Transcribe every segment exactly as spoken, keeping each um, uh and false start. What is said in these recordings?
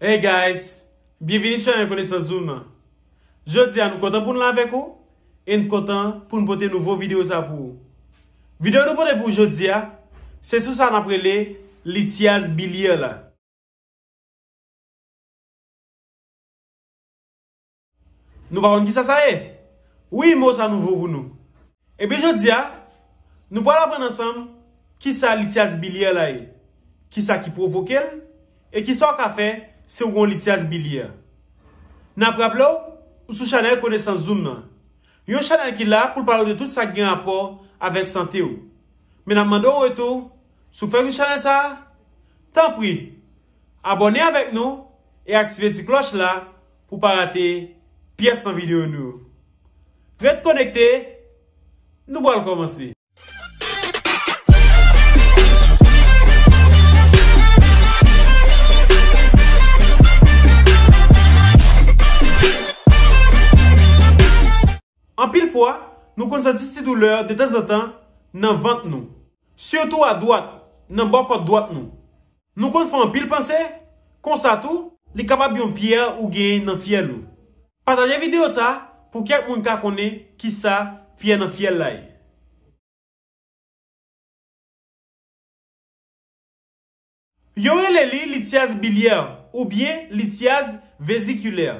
Hey guys, byenvini sou chanèl Konesans Zoom nan. Jodi a nou kontan pou n la avèk ou e n kontan pou n pote nouvo videyo sa pou ou. Videyo nou pote pou ou jodi a, se sou sa n ap rele lityaz bilyè la. Nou pa konn kisa sa ye? Wi, mo sa nouvo pou nou. Ebyen jodi a, nou pral aprann ansanm kisa lityaz bilyè la ye, kisa ki pwovoke l, e kisa w ka fè si w gen yon lityaz bilyè. N ap raple w, ou sou chanèl Konesans Zoom nan. Yon chanèl ki la pou l pale w de tout sa k gen rapò avèk sante w. Men n ap mande w an retou, si w fèk vin sou chanèl sa a, tanpri, abòne avèk nou e aktive ti klòch la pou w pa rate pyès nan videyo nou yo. Ret konekte, nou pral kòmanse. Anpil fwa, nou konn santi ti doulè detanzantan nan vant nou, sitou adwat, nan bò kòt dwat nou. Nou konn fè anpil panse, konsa tou, li kapab yon pyè ou genyen nan fyèl ou. Pataje videyo sa pou kèk moun ka konnen kisa pyè nan fyèl la ye. Yo rele li lityaz bilyè oubyen lityaz vezikilè.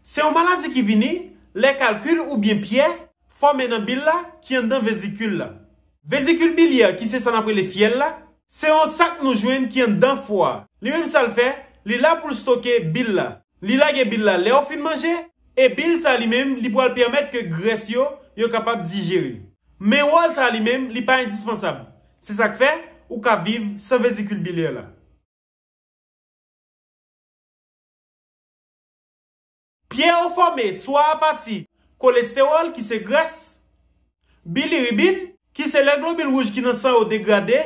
Se yon maladi ki vini lè kalkil oubyen pyè fòme nan bil la ki anndan vezikil la. Vezikil bilyè, ki se sa n ap rele fyèl la, se yon sak nou jwenn ki anndan fwa a. Li menm sa l fè, li la pou l stoke bil la. Li lage bil la lè w fin manje, e bil sa li menm, li pral pèmèt ke grès yo, yo kapab dijere. Men wòl sa li menm, li pa endispansab. Se sa k fè, ou ka viv san vezikil bilyè la. Pyè yo fòme swa apati kolestewòl, ki se grès, biliribin, ki se lè globil wouj ki nan san yo degrade,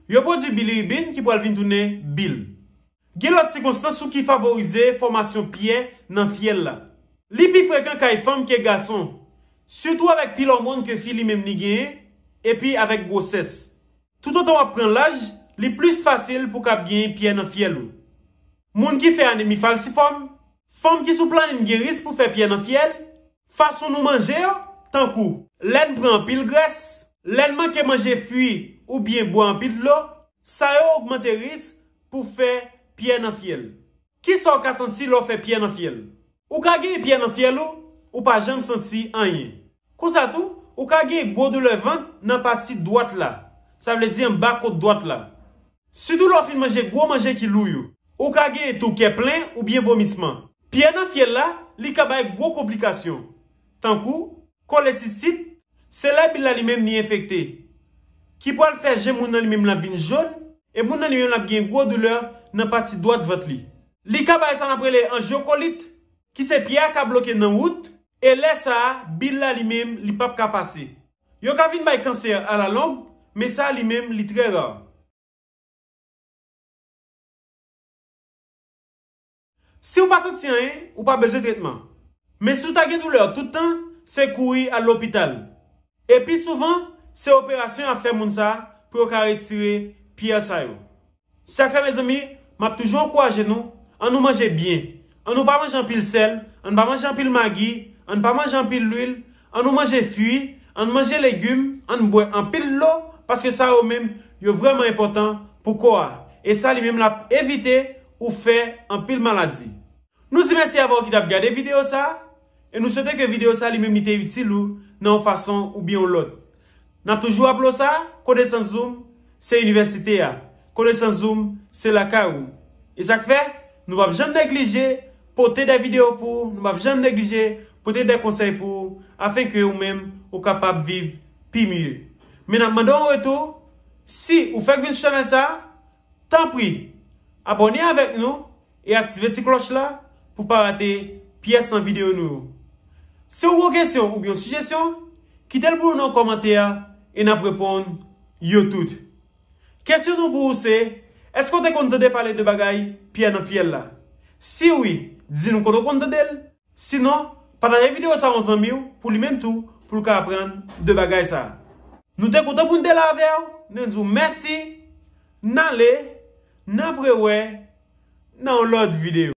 yo pwodui biliribin ki pral vin tounen bil. Gen lòt sikonstans tou ki favorize fòmasyon pyè nan fyèl la. Li pi frekan kay fanm ke gason, sitou avèk pil òmòn ke fi li menm li genyen, epi avèk gwosès. Toutotan w ap pran laj, li plis fasil pou w kab genyen pyè nan fyèl ou. Moun ki fè anemi falsifòm, fanm ki sou planin gen risk pou fè pyè nan fyèl, fason nou manje yo, tankou lè n pran anpil grès, lè n manke manje fwi oubyen bwè anpil dlo, sa yo ogmante risk pou fè pyè nan fyèl. Kisa w ka santi lè w fè pyè nan fyèl? Ou ka genyen pyè nan fyèl ou, ou pa janm santi anyen. Konsa tou, ou ka genyen gwo doulè vant nan pati dwat la, sa vle di anba kot dwat la. Sitou lè w fin manje gwo manje ki lou yo. Ou ka genyen tou kè plen oubyen vomisman. Pyè nan fyèl la, li ka bay gwo konplikasyon, tankou kolesistit, se lè bil la li menm li enfekte, ki pral fè je moun nan li menm l ap vin jòn, e moun nan li menm l ap gen gwo doulè nan pati dwat vant li. Li ka bay sa n ap rele anjiyokolit, ki se pyè a ka bloke nan wout, e lè sa a, bil la li menm, li p ap ka pase. Yo ka vin bay kansè alalong, men sa li menm, li trè ra. Si w pa santi anyen, ou pa bezwen tretman. Men si w ta gen doulè tout tan, se kouri al lopital. E pi souvan, se operasyon y ap fè moun sa a pou yo ka retire pyè sa yo. Sa k fè, mezanmi, m ap toujou ankouraje nou, ann nou manje byen. Ann nou pa manje anpil sèl, ann pa manje anpil magi, ann pa manje anpil lwil, ann nou manje fwi, ann manje legim, ann bwè anpil dlo, paske sa yo menm, yo vrèman enpòtan pou kò a. E sa li menm l ap evite ou fè anpil maladi. Nou di mèsi avè w ki t ap gade videyo sa a, e nou swete ke videyo sa a li menm li te itil ou nan yon fason oubyen yon lòt. N ap toujou raple w sa, Konesans Zoom, se inivèsite a. Konesans Zoom, se lakay ou. E sa k fè, nou p ap janm neglije pote de videyo pou ou, nou p ap janm neglije pote de konsèy pou ou, afenke ou menm, ou kapab viv pi mye. Men n ap mande w an retou, si ou fèk vin sou chanèl sa a, tanpri, abòne avèk nou e aktive ti klòch la pou w pa rate pyès nan videyo nou yo. Si w gen yon kesyon oubyen yon sijesyon, kite l pou nou nan kòmantè a e n ap reponn yo tout. Kesyon nou pou ou se, èske w te konn tande pale de bagay pyè nan fyèl la? Si wi, di nou kote w konn tande l. Sinon, pataje videyo sa yon zanmi w pou li menm tou, pou l ka aprann de bagay sa. Nou te kontan pou n te la avè w, nou di w mèsi, n ale, n ap rewè nan yon lòt videyo.